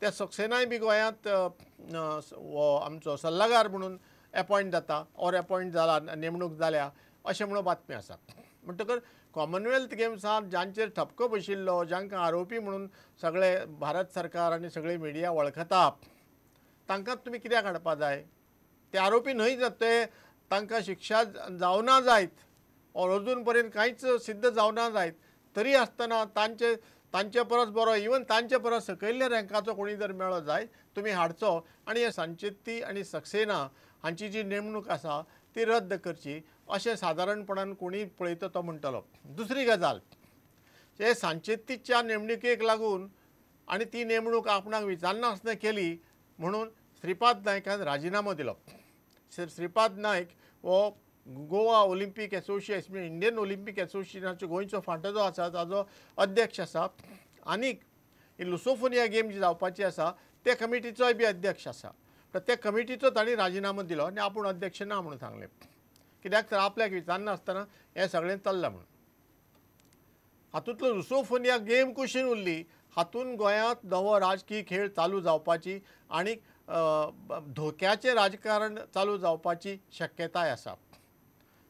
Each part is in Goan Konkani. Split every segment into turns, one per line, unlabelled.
त्या सक्सेनाय बी गोंयांत हो आमचो सल्लागार म्हणून एपॉयंट जाता ऑर एपॉयंट जाला, नेमणूक जाल्या अशें म्हणून बातमी आसा. म्हणटकर कॉमनवेल्थ गेम्सांत जांचेर ठपको बशिल्लो, जांकां आरोपी म्हणून सगळे भारत सरकार आनी सगळे मिडिया वळखता, तांकां तुमी कित्याक हाडपा जाय? ते आरोपी न्हय ते तांकां शिक्षा जावना जायत ऑर अजून पर्यंत कांयच सिद्ध जावना जायत तरी आसतना तांचे तांचे परस बरो, इवन तांचे परस सकयल्ल्या रँकाचो कोणी जर मेळो जायत तुमी हाडचो आनी हे सांचेत्ती आनी सक्सेना हांची जी नेमणूक आसा ती रद्द करची अशें सादारणपणान कोणी पळयता तो म्हणटलो. दुसरी गजाल, हे सांचेत्तीच्या नेमणुकेक लागून आनी ती नेमणूक आपणाक विचारनासतना केली म्हणून श्रीपाद नायकान राजिनामो दिलो. श्रीपाद नायक हो Goa Olympic association, Indian Olympic एसोसिएशनाचो गोंयचो फांटो जो आसा ताजो अध्यक्ष आसा आनीक लुसोफोनिया गेम जी जावपाची आसा त्या कमिटीचोय बी अध्यक्ष आसा. तर त्या कमिटीचो तांणी राजिनामो दिलो आनी आपूण अध्यक्ष ना म्हणून सांगलें, कित्याक तर आपल्याक विचारनासतना हें सगळें चल्लां म्हणून. हातूंतलो लुसोफोनिया गेम कुशीन उरली, हातूंत गोंयांत नवो राजकीय खेळ चालू जावपाची आनी धोक्याचें राजकारण चालू जावपाची शक्यताय आसा.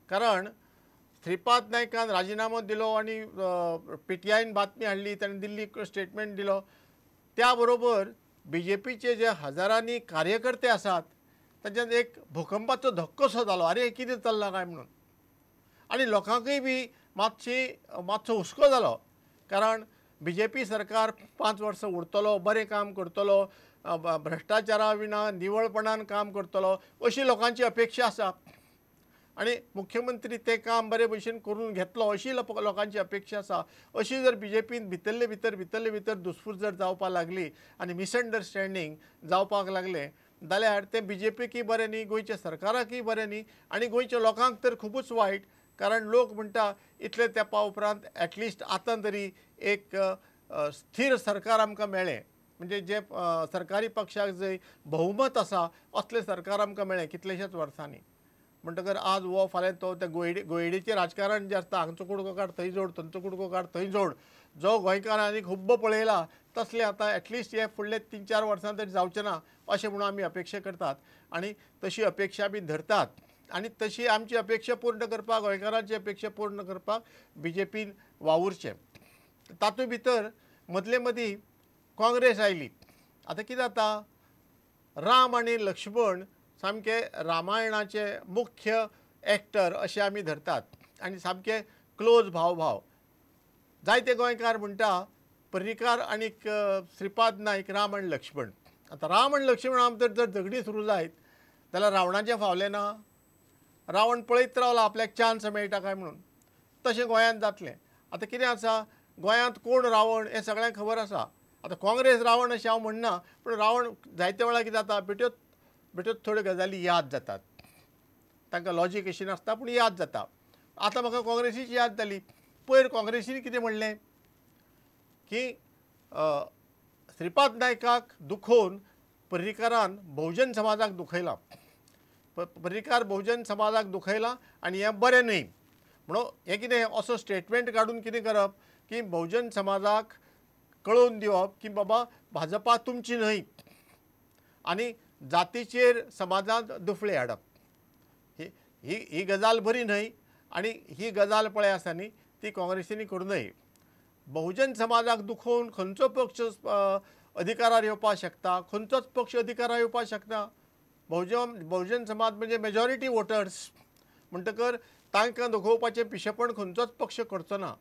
कारण श्रीपाद नायकान राजिनामो दिलो आनी पीटीआयन बातमी हाडली, ताणें दिल्ली स्टेटमेंट दिलो, त्या बरोबर बीजेपीचे जे हजारांनी कार्यकर्ते आसात तांच्यान एक भूकंपाचो धक्कोसो जालो, अरे कितें चल्लां काय म्हणून. आनी लोकांकूय बी मातसो हुस्को जालो, कारण बीजेपी सरकार 5 वर्सां उरतलो, बरें काम करतलो, भ्रश्टाचारा विना निवळपणान काम करतलो अशी लोकांची अपेक्षा आसा आनी मुख्यमंत्री तें काम बरे भशेन करून घेतलो अशी लोकांची अपेक्षा आसा. अशी जर बीजेपीन भितरले भितर भितरले भितर दुसफूस जर जावपाक लागली आनी मिसअंडरस्टँडींग जावपाक लागलें जाल्यार तें बीजेपीकय बरें न्ही, गोंयच्या सरकाराकय बरें न्ही आनी गोंयच्या लोकांक तर खुबूच वायट. कारण लोक म्हणटा इतले तेंपा उपरांत एटलिस्ट आतां तरी एक स्थीर सरकार आमकां मेळ्ळें, म्हणजे जे सरकारी पक्षाक जंय बहुमत आसा असलें सरकार आमकां मेळ्ळें कितलेश्याच वर्सांनी. म्हणटकर आज हो फाल्यां तो त्या गोयडीचें राजकारण जें आसता, हांगचो कुडको काड थंय जोड, थंयचो कुडको काड थंय जोड, जो गोंयकारांनी खूब्ब पळयला तसलें आतां एटलिस्ट हे फुडले 3-4 वर्सां तरी जावचें ना अशें म्हणून आमी अपेक्षा करतात आनी तशी अपेक्षा बी धरतात आनी तशी आमची अपेक्षा पूर्ण करपाक, गोंयकारांची अपेक्षा पूर्ण करपाक बीजेपीन वावुरचें. तातूंत भितर मदले मदीं काँग्रेस आयली. आतां कितें जाता, राम आनी लक्ष्मण सामके रामायणाचे मुख्य एक्टर अशें आमी धरतात आनी सामके क्लोज भाव भाव. जायते गोंयकार म्हणटा पर्रीकार आनी श्रीपाद नायक राम आनी लक्ष्मण. आतां राम आनी लक्ष्मणा भितर जर झगडीं सुरू जायत जाल्यार रावणाचें फावलें ना, रावण पळयत रावला आपल्याक चान्स मेळटा काय म्हणून, तशें गोंयांत जातलें. आतां कितें आसा, गोंयांत कोण रावण हें सगळ्यांक खबर आसा. आतां काँग्रेस रावण अशें हांव म्हणना, पूण रावण जायते वेळार कितें जाता, बेट्योच थोड्यो गजाली याद जातात, तांकां लॉजीक अशी नासता पूण याद जाता. आतां म्हाका काँग्रेसीची याद जाली. पयर काँग्रेसीन कितें म्हणलें की श्रीपाद नायकाक दुखोवन पर्रीकारान बहुजन समाजाक दुखयला, पर्रीकार बहुजन समाजाक दुखयला आनी हें बरें न्हय म्हणून हें कितें असो स्टेटमेंट काडून कितें करप की बहुजन समाजाक कळोवन दिवप की बाबा भाजपा तुमची न्हय आनी जातीचेर समाजांत दुफळे हाडप ही ही गजाल बरी न्हय आनी ही गजाल पळय आसा न्ही ती काँग्रेसीनी करूं नये. बहुजन समाजाक दुखोवन खंयचो पक्ष अधिकारार येवपाक शकता, खंयचोच पक्ष अधिकारार येवपाक शकता. बहुजन समाज म्हणजे मेजॉरिटी वोटर्स, म्हणटकर तांकां दुखोवपाचें पिशेपण खंयचोच पक्ष करचो ना,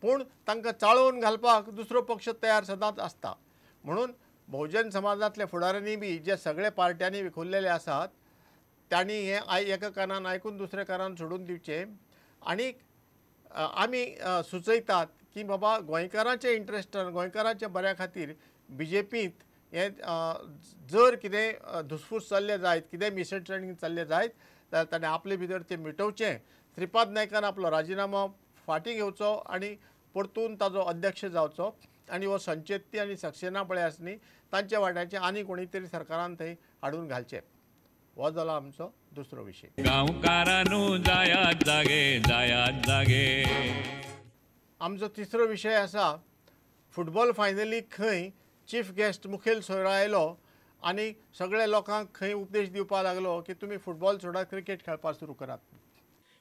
पूण तांकां चाळोवन घालपाक दुसरो पक्ष तयार सदांच आसता. म्हणून बहुजन समाजांतल्या फुडाऱ्यांनी बी जे सगळे पार्ट्यांनी विखुरलेले आसात तांणी हें एका कानान आयकून दुसऱ्या कानान सोडून दिवचें. आनी आमी सुचयतात की बाबा गोंयकारांच्या इंट्रस्टान, गोंयकारांच्या बऱ्या खातीर बीजेपींत हें जर कितें धुसफूस चल्लें जायत, कितें मिसअंडरस्टँडींग चल्लें जायत जाल्यार ताणें आपले भितर तें मिटोवचें. श्रीपाद नायकान आपलो राजिनामो फाटीं घेवचो आनी परतून ताजो अध्यक्ष जावचो आनी हो संचेत्ती आनी सक्सेना पळय आसा न्ही तांच्या वाट्याचें आनी कोणी तरी सरकारान थंय हाडून घालचें. हो जाला आमचो दुसरो विशय.
गांवकारांनो जायात जागे, जायात जागे.
आमचो तिसरो विशय आसा फुटबॉल फायनली खंय चीफ गेस्ट मुखेल सोयरो आयलो आनी सगळ्या लोकांक खंय उपदेश दिवपाक लागलो की तुमी फुटबॉल सोडा, क्रिकेट खेळपाक सुरू करात.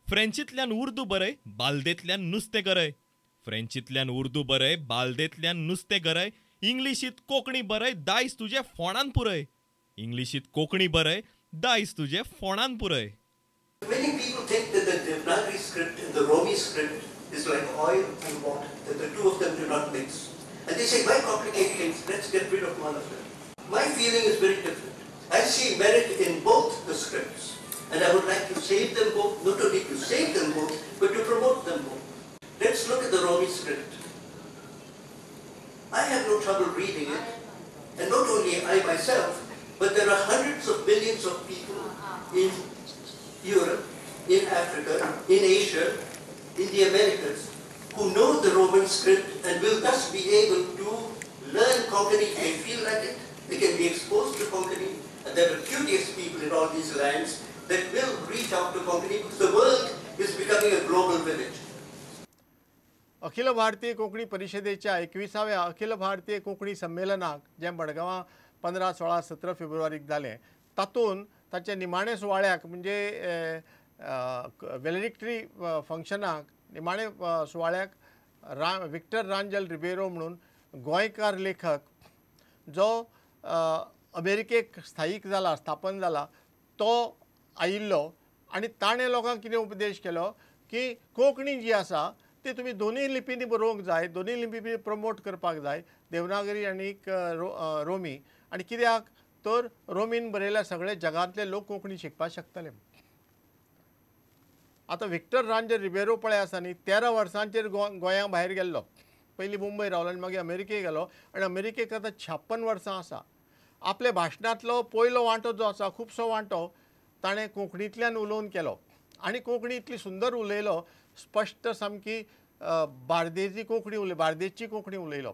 फ्रेंचींतल्यान उर्दू बरय, बालदेंतल्यान नुस्तें गरय. फ्रेंचींतल्यान उर्दू बरय, बालदेंतल्यान नुस्तें गरय. इंग्लिशींत कोंकणी बरय, दायज तुजें फोंडान पुरय. इंग्लिशींत कोंकणी बरय, दायज तुजें फोंडान पुरय.
Many people think that the Devanagari script and the Romi script is like oil and water, that the two of them do not mix. And they say, why complicate things? Let's get rid of one of them. My feeling is very different. I see merit in both the scripts, and I would like to save them both, not only to save them both, but to promote them both. Let's look at the Romi script. I have no trouble reading it, and not only I myself, but there are hundreds of millions of people in Europe, in Africa, in Asia, in the Americas, who know the Roman script and will thus be able to learn Konkani if they feel like it. They can be exposed to Konkani, and there are curious people in all these lands that will reach out to Konkani because the world is becoming a global village.
Akhil Bharatiya Konkani परिषदेच्या 21व्या अखिल भारतीय कोंकणी संमेलनाक जें मडगांवां 15, 16, 17 फेब्रुवारीक जालें तातूंत ताच्या निमाणे सुवाळ्याक म्हणजे वेलेडिक्टरी फंक्शनाक निमाणे सुवाळ्याक विक्टर रांजल रिबेरो म्हणून गोंयकार लेखक जो अमेरिकेक स्थायीक जाला, स्थापन जाला, तो आयिल्लो आनी ताणें लोकांक कितें उपदेश केलो की कोंकणी जी आसा ती तुमी दोनूय लिपींनी बरोवंक जाय, दोनूय लिपींनी प्रमोट करपाक जाय, देवनागरी आनी रोमी. आनी कित्याक तर रोमीन बरयल्या सगळे जगांतले लोक कोंकणी शिकपाक शकतले. आतां विक्टर रांजल रिबेरो पळय आसा न्ही, 13 वर्सांचेर गोंया भायर गेल्लो, पयलीं मुंबय रावलो आनी मागीर अमेरिकेक गेलो आनी अमेरिकेक आतां 56 वर्सां आसा. आपल्या भाशणांतलो पयलो वांटो जो आसा, खुबसो वांटो ताणें कोंकणींतल्यान उलोवन केलो आनी कोंकणी इतली सुंदर उलयलो, स्पश्ट सामकी बार्देजी कोंकणी बार्देजची कोंकणी उलयलो,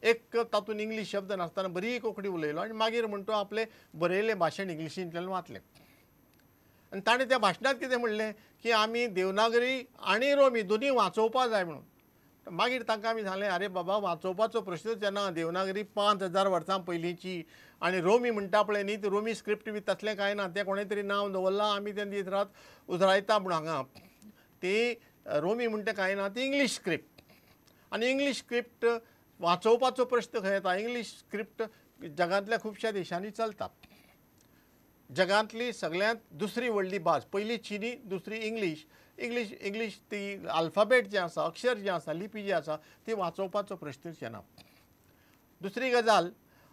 एक तातूंत इंग्लीश शब्द नासतना बरी कोंकणी उलयलो आनी मागीर म्हण तो आपलें बरयलें भाशण इंग्लिशींतल्यान वाचलें. आनी ताणें त्या भाशणांत कितें म्हणलें की आमी देवनागरी आनी रोमी दोनूय वाचोवपाक जाय म्हणून. मागीर तांकां आमी सांगलें, आरे बाबा, वाचोवपाचो प्रश्नूच येना, देवनागरी 5000 वर्सां पयलींची आनी रोमी म्हणटा पळय न्ही, ती रोमी स्क्रिप्ट बी तसलें कांय ना, तें कोणें तरी नांव दवरलां, आमी तें दीस रात उजरायता म्हूण हांगा. ती रोमी म्हणटा कांय ना, ती इंग्लीश स्क्रिप्ट आनी इंग्लीश स्क्रिप्ट वाचोवपाचो प्रश्न खंय येता? इंग्लीश स्क्रिप्ट जगांतल्या खुबश्या देशांनी चलता. जगांतली सगळ्यांत दुसरी व्हडली भास, पयली चिनी, दुसरी इंग्लीश. इंग्लीश इंग्लीश ती अल्फाबेट जें आसा, अक्षर जें आसा, लिपी जी आसा, ती वाचोवपाचो प्रश्नूच येना. दुसरी गजाल,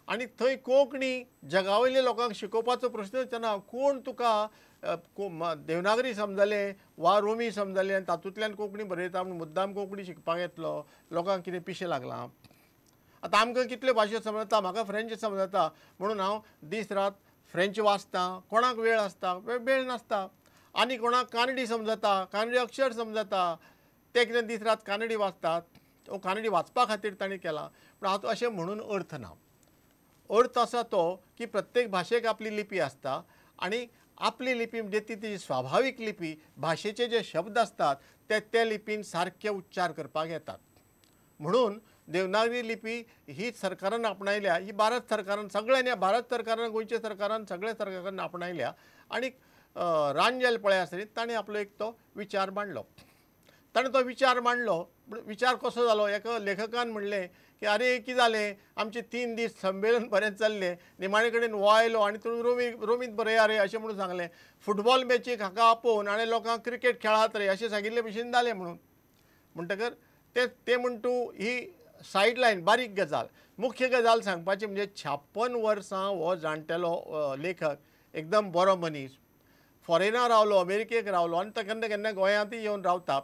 आनी थंय कोंकणी जगा वयल्या लोकांक शिकोवपाचो प्रश्नूच येना. कोण तुका देवनागरी समजलें वा रोमी समजलें आनी तातूंतल्यान कोंकणी बरयता म्हूण मुद्दाम कोंकणी शिकपाक येतलो? लोकांक कितें पिशें लागलां? आतां आमकां कितल्यो भाशो समजता, म्हाका फ्रेंच समजता म्हणून हांव दीस रात फ्रेंच वाचतां. कोणाक वेळ आसता? वेळ नासता. आनी कोणाक कानडी समजता, कानडी अक्षर समजता, ते कितें दीस रात कानडी वाचतात, कानडी वाचपा खातीर तांणी केलां. पूण आतां अशें म्हणून अर्थ ना. अर्थ आसा तो की प्रत्येक भाशेक आपली लिपी आसता आनी आपली लिपी म्हणजे ती ती स्वाभावीक लिपी, भाशेचे जे शब्द आसतात ते त्या लिपीन सारके उच्चार करपाक येतात. म्हणून देवनागरी लिपी ही सरकारान आपणायल्या, ही भारत सरकारान सगळ्यांनी, भारत सरकारान, गोंयच्या सरकारान, सगळ्या सरकारान आपणायल्या. आनी रांजल पळय आसा ताणें आपलो एक तो विचार मांडलो. ताणें तो विचार मांडलो, विचार कसो जालो? एका लेखकान म्हणलें की आरे कितें जालें, आमचे 3 दीस संमेलन बरें चल्लें, निमाणे कडेन हो आयलो आनी तूं रोमींत बरया रे अशें म्हणून सांगलें. फुटबॉल मॅचीक हाका आपोवन आनी लोकांक क्रिकेट खेळात रे अशें सांगिल्ले भशेन जालें म्हणून. म्हणटकर ते म्हण तूं ही सायड लायन बारीक गजाल. मुख्य गजाल सांगपाची म्हणजे 56 वर्सां हो जाणटेलो लेखक, एकदम बरो मनीस, फॉरेनार रावलो, अमेरिकेक रावलो आनी तो केन्ना केन्ना गोंयांतूय येवन रावता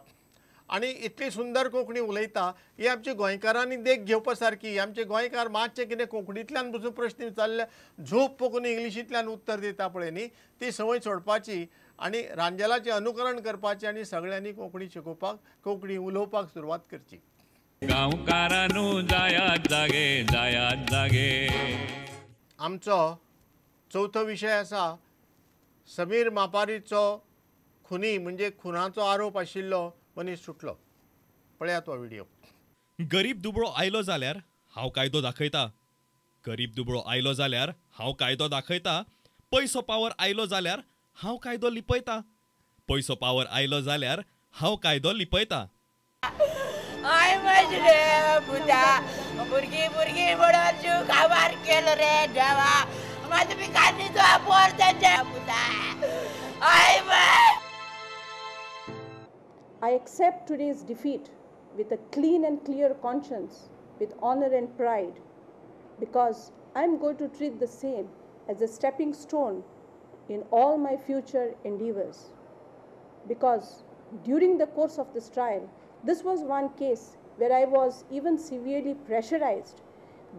आनी इतली सुंदर कोंकणी उलयता. ही आमची गोंयकारांनी देख घेवपा सारकी. आमचे गोंयकार मातशें कितें कोंकणींतल्यान पसून प्रश्न विचारले झोप पकून इंग्लिशींतल्यान उत्तर दिता पळय न्ही, ती संवय सोडपाची आनी रांजलाचें अनुकरण करपाचें आनी सगळ्यांनी कोंकणी शिकोवपाक, कोंकणी उलोवपाक सुरवात करची.
गांवकारानू जायात जागे, जायात जागे.
आमचो चवथो विशय आसा समीर मापारीचो खुनी म्हणजे खुनाचो आरोप आशिल्लो मनीस सुटलो. पळयात हो व्हिडिओ.
गरीब दुबळो आयलो जाल्यार हांव कायदो दाखयता. गरीब दुबळो आयलो जाल्यार हांव कायदो दाखयता. पयसो पावर आयलो जाल्यार हांव कायदो लिपयता. पयसो पावर आयलो जाल्यार हांव कायदो लिपयता.
भुरगीं भुरगीं म्हणून जीव काबार केलो रे देवा. म्हाज्या पिकांनी पोर तेंच्या पुता.
I accept today's defeat with a clean and clear conscience, with honor and pride, because I am going to treat the same as a stepping stone in all my future endeavors. Because during the course of this trial, this was one case where I was even severely pressurized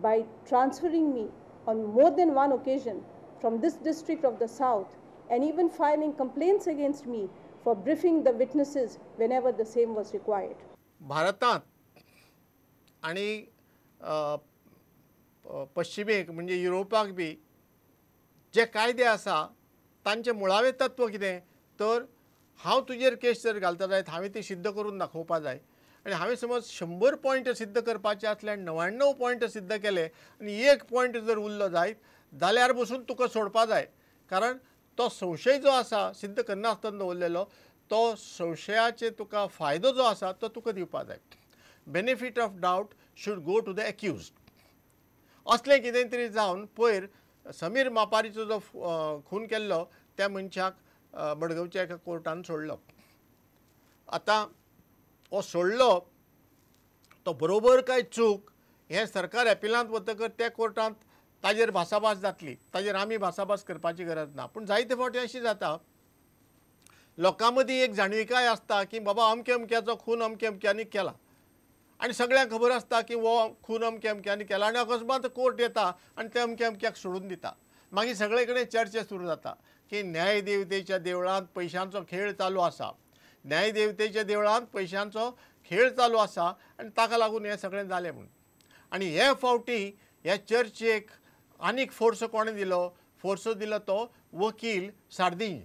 by transferring me on more than one occasion from this district of the South and even filing complaints against me for briefing the witnesses whenever the same was required.
भारतांत आनी पश्चिमेक म्हणजे युरोपाक बी जे कायदे आसा तांचें मुळावें तत्व कितें तर हांव तुजेर केस जर घालता जायत हांवें ती सिद्ध करून दाखोवपा जाय आनी हांवें समज 100 पॉयंट सिद्ध करपाचे आसले आनी 99 पॉयंट सिद्ध केले आनी 1 पॉयंट जर उरलो जायत जाल्यार बसून तुका सोडपा जाय. कारण तो संशय जो आसा सिद्ध करनासतना दवरलेलो तो संशयाचे तुका फायदो जो आसा तो तुका दिवपा जाय. Benefit of doubt should go to the accused. असलें कितें तरी जावन पयर समीर मापारीचो जो खून केल्लो त्या मनशाक मडगांवच्या एका कोर्टान सोडलो. आतां हो सोडलो तो बरोबर काय चूक हें सरकार एपिलांत वतकर त्या कोर्टांत ताजेर भासाभास जातली, ताजेर आमी भासाभास करपाची गरज ना. पूण जायते फावटी अशें जाता लोकां मदीं एक जाणविकाय आसता की बाबा अमके अमक्याचो खून अमके अमक्यांनी केला आनी सगळ्यांक खबर आसता की हो खून अमके अमक्यांनी केला आनी अकस्मात कोर्ट येता आनी ते अमके अमक्याक सोडून दिता. मागीर सगळे कडेन चर्चा सुरू जाता की न्यायदेवतेच्या देवळांत पयशांचो खेळ चालू आसा, न्यायदेवतेच्या देवळांत पयशांचो खेळ चालू आसा आनी ताका लागून हें सगळें जालें म्हूण. आनी हे फावटी ह्या चर्चेक आनीक फोर्स कोणें दिलो? फोर्स दिलो तो वकील सार्दीन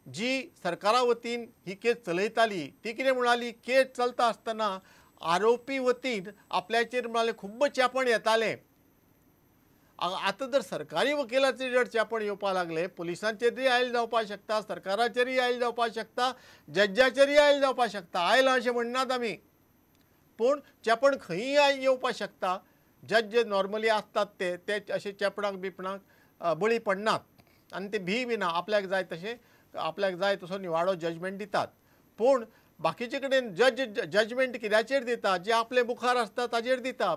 जी सरकारा वतीन ही केस चलयताली. ती कितें म्हणाली, केस चलता आसतना आरोपी वतीन आपल्याचेर म्हणाले खूब्ब चेपण येतालें. आतां जर सरकारी वकिलाचेर जर चेपण येवपाक लागलें, पुलिसांचेरूय आयल जावपाक शकता, सरकाराचेरूय आयल जावपाक शकता, जज्जाचेरूय आयल जावपाक शकता. आयलां अशें म्हणनात आमी, पूण चेपण खंयीय येवपाक शकता. जज नॉर्मली आसतात ते ते अशे चेपणाक बिपणाक बळी पडनात आनी ते भी बी ना, आपल्याक जाय तशें आपल्याक जाय तसो निवाडो जजमेंट दितात. पूण बाकीचे कडेन जजमेंट कित्याचेर दिता, जे आपले मुखार आसता ताजेर दिता.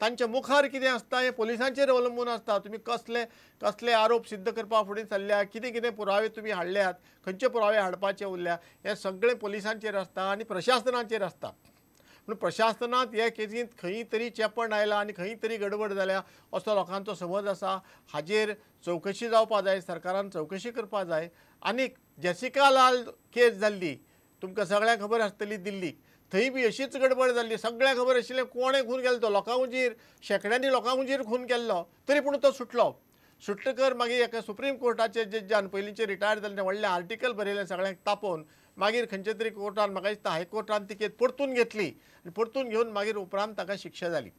तांच्या मुखार कितें आसता हें पोलिसांचेर अवलंबून आसता. तुमी कसले कसले आरोप सिद्ध करपा फुडें चल्ल्या, कितें कितें पुरावे तुमी हाडल्यात, खंयचे पुरावे हाडपाचे उरल्या, हें सगळें पोलिसांचेर आसता आनी प्रशासनाचेर आसता. पूण प्रशासनांत हे केसींत खंय तरी चेपण आयलां आनी खंय तरी गडबड जाल्या असो लोकांचो समज आसा. हाजेर चवकशी जावपा जाय, सरकारान चवकशी करपा जाय. आनीक जेसिका लाल केस जाल्ली तुमकां सगळ्यांक खबर आसतली दिल्लीक, थंय बी अशीच गडबड जाल्ली. सगळ्यांक खबर आशिल्लें कोणें खून केलो तो, लोकां हुजीर शेंकड्यांनी लोकां हुजीर खून केल्लो, तरी पूण तो सुटलो. सुटकर मागीर एका सुप्रीम कोर्टाचे जज्जान पयलींचे रिटायर जाल्ले व्हडलें आर्टिकल बरयलें सगळ्यांक तापोवन. मागीर खंयच्या तरी कोर्टान म्हाका दिसता हायकोर्टान ती केस परतून घेतली आनी परतून घेवन मागीर उपरांत ताका शिक्षा जाली.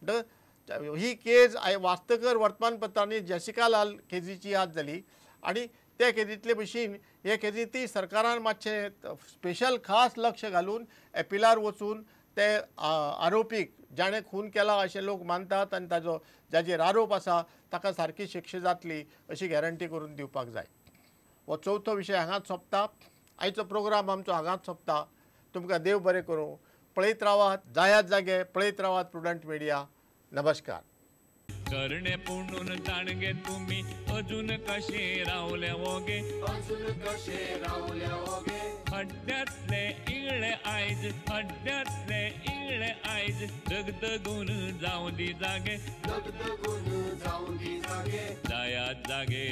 म्हणटकच ही केस वाचतकर वर्तमानपत्रांनी जेसिका लाल केजीची याद जाली आनी त्या केजींतले भशेन हे केजींतय सरकारान मातशें स्पेशल खास लक्ष घालून एपिलार वचून ते आरोपीक जाणें खून केला अशें लोक मानतात आनी ताजो जाचेर आरोप आसा ताका सारकी शिक्षा जातली अशी गॅरंटी करून दिवपाक जाय. हो चवथो विशय हांगाच सोंपता. आयचो प्रोग्राम आमचो हांगाच सोंपता. तुमकां देव बरें करूं. पळयत रावात, जायात जागे, पळयत रावात प्रुडंट मिडिया. नमस्कार.
करणे पुणून ताणगे तुमी अजून कशे रावले ओगे, अजून कशे रावले ओगे. खड्ड्यातले इगळे आयज, खड्ड्यातले इगळे आयज, दगदगून जावं दी जागे, दगदगून जावं दी जागे. जायात जागे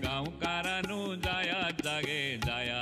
गांवकारानू, जायात जागे, जायात.